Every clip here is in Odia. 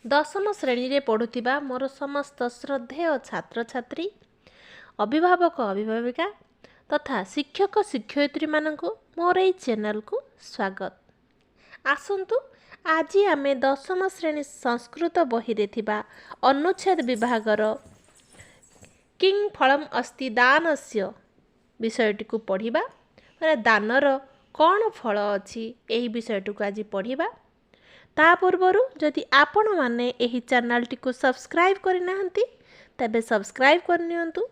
ଦଶମ ଶ୍ରେଣୀରେ ପଢ଼ୁଥିବା ମୋର ସମସ୍ତ ଶ୍ରଦ୍ଧେୟ ଛାତ୍ରଛାତ୍ରୀ, ଅଭିଭାବକ ଅଭିଭାବିକା ତଥା ଶିକ୍ଷକ ଶିକ୍ଷୟିତ୍ରୀମାନଙ୍କୁ ମୋର ଏଇ ଚ୍ୟାନେଲକୁ ସ୍ୱାଗତ। ଆସନ୍ତୁ ଆଜି ଆମେ ଦଶମ ଶ୍ରେଣୀ ସଂସ୍କୃତ ବହିରେ ଥିବା ଅନୁଚ୍ଛେଦ ବିଭାଗର କିଂ ଫଳମ୍ ଅସ୍ତି ଦାନସ୍ୟ ବିଷୟଟିକୁ ପଢ଼ିବା। ମାନେ ଦାନର କ'ଣ ଫଳ ଅଛି, ଏହି ବିଷୟଟିକୁ ଆଜି ପଢ଼ିବା। ତା ପୂର୍ବରୁ ଯଦି ଆପଣମାନେ ଏହି ଚ୍ୟାନେଲଟିକୁ ସବସ୍କ୍ରାଇବ୍ କରିନାହାନ୍ତି, ତେବେ ସବସ୍କ୍ରାଇବ୍ କରିନିଅନ୍ତୁ,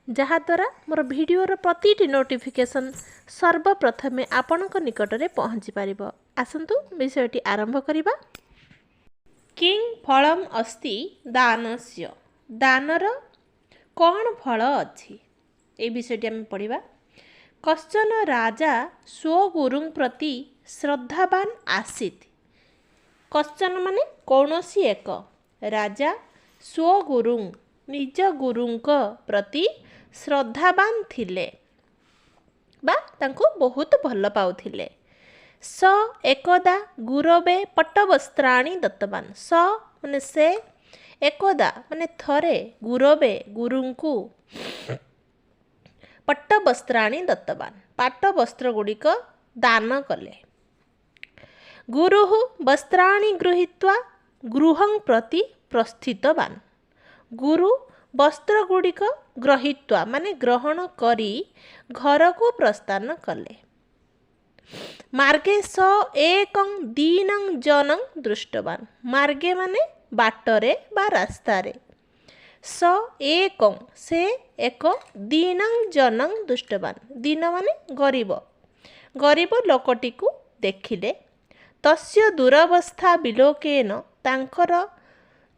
ଯାହାଦ୍ୱାରା ମୋର ଭିଡ଼ିଓର ପ୍ରତିଟି ନୋଟିଫିକେସନ୍ ସର୍ବପ୍ରଥମେ ଆପଣଙ୍କ ନିକଟରେ ପହଞ୍ଚି ପାରିବ। ଆସନ୍ତୁ ବିଷୟଟି ଆରମ୍ଭ କରିବା। କିଂ ଫଳମ୍ ଅସ୍ତି ଦାନସ୍ୟ, ଦାନର କ'ଣ ଫଳ ଅଛି, ଏଇ ବିଷୟଟି ଆମେ ପଢ଼ିବା। କଶ୍ଚନ ରାଜା ସ୍ୱଗୁରୁଂ ପ୍ରତି ଶ୍ରଦ୍ଧାବାନ ଆସିତ୍। କଶ୍ଚନ ମାନେ କୌଣସି ଏକ, ରାଜା ସ୍ୱଗୁରୁଂ ନିଜ ଗୁରୁଙ୍କ ପ୍ରତି ଶ୍ରଦ୍ଧାବାନ ଥିଲେ ବା ତାଙ୍କୁ ବହୁତ ଭଲ ପାଉଥିଲେ। ସ ଏକଦା ଗୁରବେ ପଟ୍ଟବସ୍ତ୍ରାଣି ଦତ୍ତବାନ। ସ ମାନେ ସେ, ଏକଦା ମାନେ ଥରେ, ଗୁରବେ ଗୁରୁଙ୍କୁ, ପଟ୍ଟବସ୍ତ୍ରାଣି ଦତ୍ତବାନ ପାଟ ବସ୍ତ୍ର ଗୁଡ଼ିକ ଦାନ କଲେ। ଗୁରୁଃ ବସ୍ତ୍ରାଣି ଗୃହୀତ୍ୱା ଗୃହଂ ପ୍ରତି ପ୍ରସ୍ଥିତବାନ। ଗୁରୁ ବସ୍ତ୍ର ଗୁଡ଼ିକ ଗ୍ରହୀତ୍ୱା ମାନେ ଗ୍ରହଣ କରି ଘରକୁ ପ୍ରସ୍ଥାନ କଲେ। ମାର୍ଗେ ସ ଏକଂ ଦୀନଂ ଜନଂ ଦୃଷ୍ଟବାନ। ମାର୍ଗେ ମାନେ ବାଟରେ ବା ରାସ୍ତାରେ, ସ ଏକଂ ସେ ଏକ, ଦୀନଂ ଜନଂ ଦୃଷ୍ଟବାନ, ଦୀନ ମାନେ ଗରିବ, ଗରିବ ଲୋକଟିକୁ ଦେଖିଲେ। ତସ୍ୟ ଦୁରବସ୍ଥା ବିଲୋକେନ, ତାଙ୍କର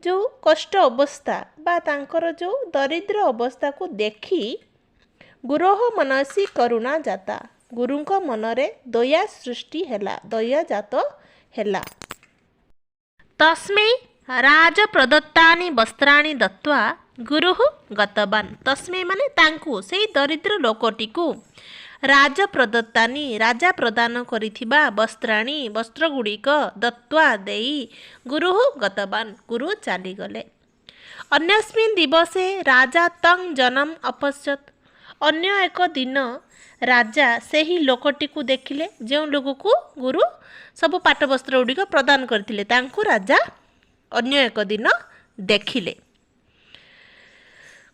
ଯେଉଁ କଷ୍ଟ ଅବସ୍ଥା ବା ତାଙ୍କର ଯେଉଁ ଦରିଦ୍ର ଅବସ୍ଥାକୁ ଦେଖି, ଗୁରୋହ ମନସି କରୁଣା ଜାତା, ଗୁରୁଙ୍କ ମନରେ ଦୟା ସୃଷ୍ଟି ହେଲା, ଦୟା ଜାତ ହେଲା। ତସ୍ମୈ ରାଜ ପ୍ରଦତ୍ତାନି ବସ୍ତ୍ରାଣି ଦତ୍ତ୍ୱା ଗୁରୁଃ ଗତବାନ। ତସ୍ମୈ ମାନେ ତାଙ୍କୁ, ସେଇ ଦରିଦ୍ର ଲୋକଟିକୁ, ରାଜ ପ୍ରଦତ୍ତାନି ରାଜା ପ୍ରଦାନ କରିଥିବା, ବସ୍ତ୍ରାଣି ବସ୍ତ୍ର ଗୁଡ଼ିକ, ଦତ୍ତ୍ୱା ଦେଇ, ଗୁରୁଃ ଗତବାନ ଗୁରୁ ଚାଲିଗଲେ। ଅନ୍ୟସ୍ମିନ୍ ଦିବସେ ରାଜା ତଂ ଜନମ୍ ଅପଶ୍ୟତ୍। ଅନ୍ୟ ଏକ ଦିନ ରାଜା ସେହି ଲୋକଟିକୁ ଦେଖିଲେ, ଯେଉଁ ଲୋକକୁ ଗୁରୁ ସବୁ ପାଟବସ୍ତ୍ର ଗୁଡ଼ିକ ପ୍ରଦାନ କରିଥିଲେ, ତାଙ୍କୁ ରାଜା ଅନ୍ୟ ଏକ ଦିନ ଦେଖିଲେ।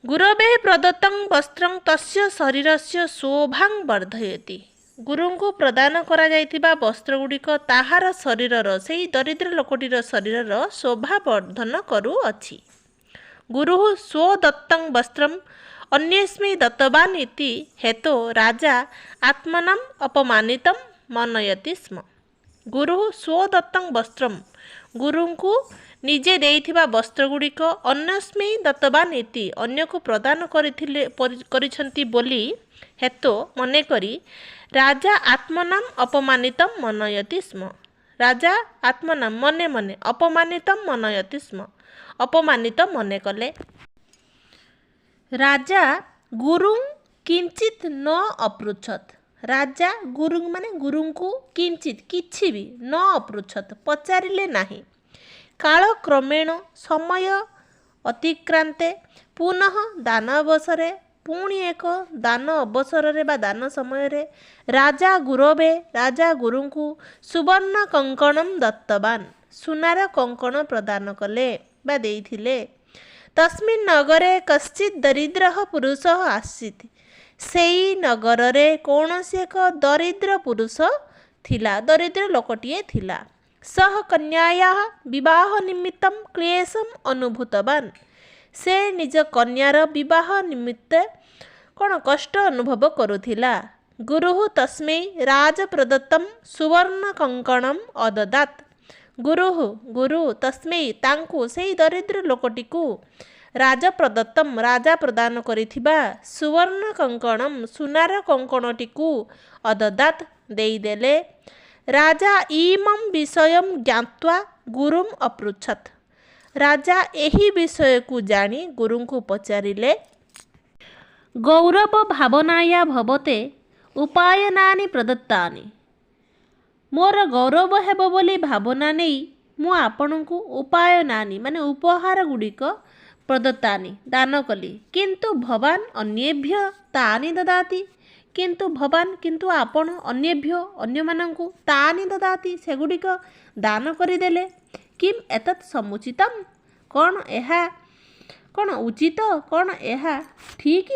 ଗୁରବେ ପ୍ରଦତ୍ତଂ ବସ୍ତ୍ରଂ ତସ୍ୟ ଶରୀରସ୍ୟ ଶୋଭାଂ ବର୍ଦ୍ଧୟତି। ଗୁରୁଙ୍କୁ ପ୍ରଦାନ କରାଯାଇଥିବା ବସ୍ତ୍ର ଗୁଡ଼ିକ ତାହାର ଶରୀରର, ସେଇ ଦରିଦ୍ର ଲୋକଟିର ଶରୀରର ଶୋଭା ବର୍ଦ୍ଧନ କରୁଅଛି। ଗୁରୁଃ ସ୍ୱଦତ୍ତଂ ବସ୍ତ୍ରಂ ଅନ୍ୟସ୍ମୈ ଦତ୍ତବାନ ଇତି ହେତୋ ରାଜା ଆତ୍ମନମ୍ ଅପମାନିତಂ ମନୟତି ସ୍ମ। ଗୁରୁଃ ସ୍ୱଦତ୍ତଂ ବସ୍ତ୍ରಂ, ଗୁରୁଙ୍କୁ ନିଜେ ଦେଇଥିବା ବସ୍ତ୍ର ଗୁଡ଼ିକ, ଅନ୍ୟସ୍ମୈ ଦତ୍ତବାନ ଇତି ଅନ୍ୟକୁ ପ୍ରଦାନ କରିଥିଲେ କରିଛନ୍ତି ବୋଲି, ହେତୋ ମନେକରି, ରାଜା ଆତ୍ମନାମ ଅପମାନିତಂ ମନୟତି ସ୍ମ। ରାଜା ଆତ୍ମନାମ ମନେ ମନେ, ଅପମାନିତಂ ମନୟତି ସ୍ମ ଅପମାନିତ ମନେ କଲେ। ରାଜା ଗୁରୁଂ କିଞ୍ଚିତ୍ ନ ଅପୃଚ୍ଛତ୍। ରାଜା ଗୁରୁ ମାନେ ଗୁରୁଙ୍କୁ, କିଞ୍ଚିତ୍ କିଛି ବି, ନ ଅପୃଚ୍ଛତ୍ ପଚାରିଲେ ନାହିଁ। କାଳକ୍ରମେଣ ସମୟ ଅତିକ୍ରାନ୍ତେ, ପୁନଃ ଦାନ ଅବସରେ ପୁଣି ଏକ ଦାନ ଅବସରରେ ବା ଦାନ ସମୟରେ, ରାଜା ଗୁରବେ ରାଜା ଗୁରୁଙ୍କୁ, ସୁବର୍ଣ୍ଣ କଙ୍କଣಂ ଦତ୍ତବାନ ସୁନାର କଙ୍କଣ ପ୍ରଦାନ କଲେ ବା ଦେଇଥିଲେ। ତସ୍ମିନ୍ ନଗରେ କଶ୍ଚିତ୍ ଦରିଦ୍ରଃ ପୁରୁଷ ଆସିତ୍। ସେଇ ନଗରରେ କୌଣସି ଏକ ଦରିଦ୍ର ପୁରୁଷ ଥିଲା, ଦରିଦ୍ର ଲୋକଟିଏ ଥିଲା। ସହ କନ୍ୟାୟାଃ ବିବାହ ନିମିତ୍ତಂ କ୍ଳେଶମ୍ ଅନୁଭୂତବାନ। ସେ ନିଜ କନ୍ୟାର ବିବାହ ନିମିତ୍ତ କ'ଣ କଷ୍ଟ ଅନୁଭବ କରୁଥିଲା। ଗୁରୁଃ ତସ୍ମୈ ରାଜ ପ୍ରଦତ୍ତಂ ସୁବର୍ଣ୍ଣ କଙ୍କଣମ୍ ଅଦଦାତ୍। ଗୁରୁଃ ଗୁରୁ, ତସ୍ମୈ ତାଙ୍କୁ ସେଇ ଦରିଦ୍ର ଲୋକଟିକୁ, ରାଜ ପ୍ରଦତ୍ତମ ରାଜା ପ୍ରଦାନ କରିଥିବା, ସୁବର୍ଣ୍ଣ କଙ୍କଣମ୍ ସୁନାର କଙ୍କଣଟିକୁ, ଅଦଦାତ୍ ଦେଇଦେଲେ। ରାଜା ଇମಂ ବିଷୟಂ ଜ୍ଞାତ୍ୱା ଗୁରୁମ୍ ଅପୃଚ୍ଛତ୍। ରାଜା ଏହି ବିଷୟକୁ ଜାଣି ଗୁରୁଙ୍କୁ ପଚାରିଲେ। ଗୌରବ ଭାବନାୟା ଭବତେ ଉପାୟନାନି ପ୍ରଦତ୍ତାନି। ମୋର ଗୌରବ ହେବ ବୋଲି ଭାବନା ନେଇ ମୁଁ ଆପଣଙ୍କୁ ଉପାୟନାନି ମାନେ ଉପହାର ଗୁଡ଼ିକ ପ୍ରଦତ୍ତାନି ଦାନ କଲି, କିନ୍ତୁ ଭବାନ ଅନ୍ୟେଭ୍ୟ ତାନି ଦଦାତି, କିନ୍ତୁ ଭବାନ କିନ୍ତୁ ଆପଣ, ଅନ୍ୟେଭ୍ୟ ଅନ୍ୟମାନଙ୍କୁ, ତାନି ଦଦାତି ସେଗୁଡ଼ିକ ଦାନ କରିଦେଲେ। କିମ୍ ଏତତ୍ ସମୁଚିତମ୍, କ'ଣ ଏହା କ'ଣ ଉଚିତ, କ'ଣ ଏହା ଠିକ୍?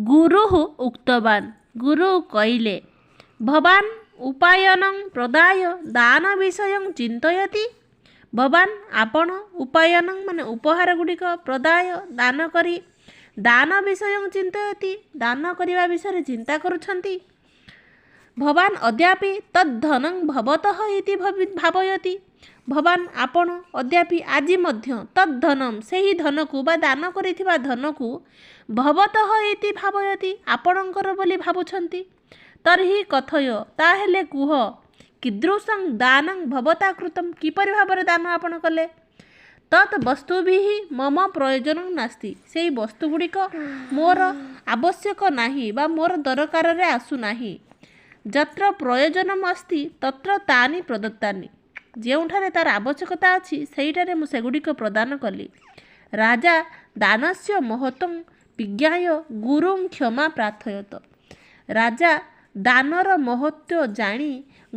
ଗୁରୁଃ ଉକ୍ତବାନ, ଗୁରୁ କହିଲେ, ଭବାନ ଉପାୟନଂ ପ୍ରଦାୟ ଦାନ ବିଷୟଂ ଚିନ୍ତୟତି, ଭବାନ ଆପଣ, ଉପାୟନଂ ମାନେ ଉପହାର ଗୁଡ଼ିକ, ପ୍ରଦାୟ ଦାନ କରି, ଦାନ ବିଷୟଂ ଚିନ୍ତୟତି ଦାନ କରିବା ବିଷୟରେ ଚିନ୍ତା କରୁଛନ୍ତି। ଭବାନ ଅଦ୍ୟାପି ତଦ୍ଧନଂ ଭବତଃ ଇତି ଭାବୟତି, ଭବାନ ଆପଣ, ଅଦ୍ୟାପି ଆଜି ମଧ୍ୟ, ତଦ୍ଧନಂ ସେହି ଧନକୁ ବା ଦାନ କରିଥିବା ଧନକୁ, ଭବତଃ ଇତି ଭାବୟତି ଆପଣଙ୍କର ବୋଲି ଭାବୁଛନ୍ତି। ତର୍ହି କଥୟ ତାହେଲେ କୁହ, କୀଦୃଶଂ ଦାନଂ ଭବତା କୃତಂ କିପରି ଭାବରେ ଦାନ ଆପଣ କଲେ? ତତ୍ ବସ୍ତୁଭିଃ ମମ ପ୍ରୟୋଜନଂ ନାସ୍ତି, ସେଇ ବସ୍ତୁ ଗୁଡ଼ିକ ମୋର ଆବଶ୍ୟକ ନାହିଁ ବା ମୋର ଦରକାରରେ ଆସୁନାହିଁ। ଯତ୍ର ପ୍ରୟୋଜନମ୍ ଅସ୍ତି ତତ୍ର ତାନି ପ୍ରଦତ୍ତାନି, ଯେଉଁଠାରେ ତାର ଆବଶ୍ୟକତା ଅଛି ସେଇଠାରେ ମୁଁ ସେଗୁଡ଼ିକ ପ୍ରଦାନ କଲି। ରାଜା ଦାନସ୍ୟ ମହତ୍ତ୍ୱଂ ବିଜ୍ଞାୟ ଗୁରୁଂ କ୍ଷମା ପ୍ରାର୍ଥୟତ, ରାଜା ଦାନର ମହତ୍ତ୍ୱ ଜାଣି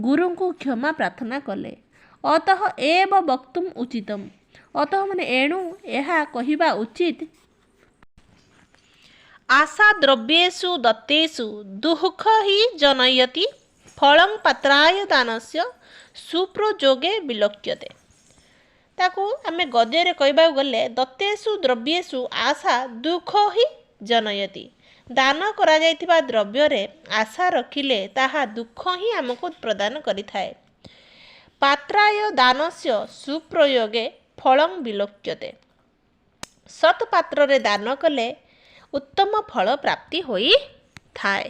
ଗୁରୁଙ୍କୁ କ୍ଷମା ପ୍ରାର୍ଥନା କଲେ। ଅତଃ ଏବ ବକ୍ତୁମ୍ ଉଚିତମ୍, ଅତଃ ମାନେ ଏଣୁ ଏହା କହିବା ଉଚିତ। ଆଶା ଦ୍ରବ୍ୟେଷୁ ଦତ୍ତେଷୁ ଦୁଃଖ ହି ଜନୟତି ଫଳଂ ପାତ୍ରାୟ ଦାନସ୍ୟ ସୁପ୍ରଯୋଗେ ବିଲୋକ୍ୟତେ। ତାକୁ ଆମେ ଗଦ୍ୟରେ କହିବାକୁ ଗଲେ ଦତ୍ତେଷୁ ଦ୍ରବ୍ୟେଷୁ ଆଶା ଦୁଃଖ ହି ଜନୟତି, ଦାନ କରାଯାଇଥିବା ଦ୍ରବ୍ୟରେ ଆଶା ରଖିଲେ ତାହା ଦୁଃଖ ହିଁ ଆମକୁ ପ୍ରଦାନ କରିଥାଏ। ପାତ୍ରାୟ ଦାନସ୍ୟ ସୁପ୍ରୟୋଗେ ଫଳଂ ବିଲୋକ୍ୟତେ, ସତ୍ ପାତ୍ରରେ ଦାନ କଲେ ଉତ୍ତମ ଫଳ ପ୍ରାପ୍ତି ହୋଇଥାଏ।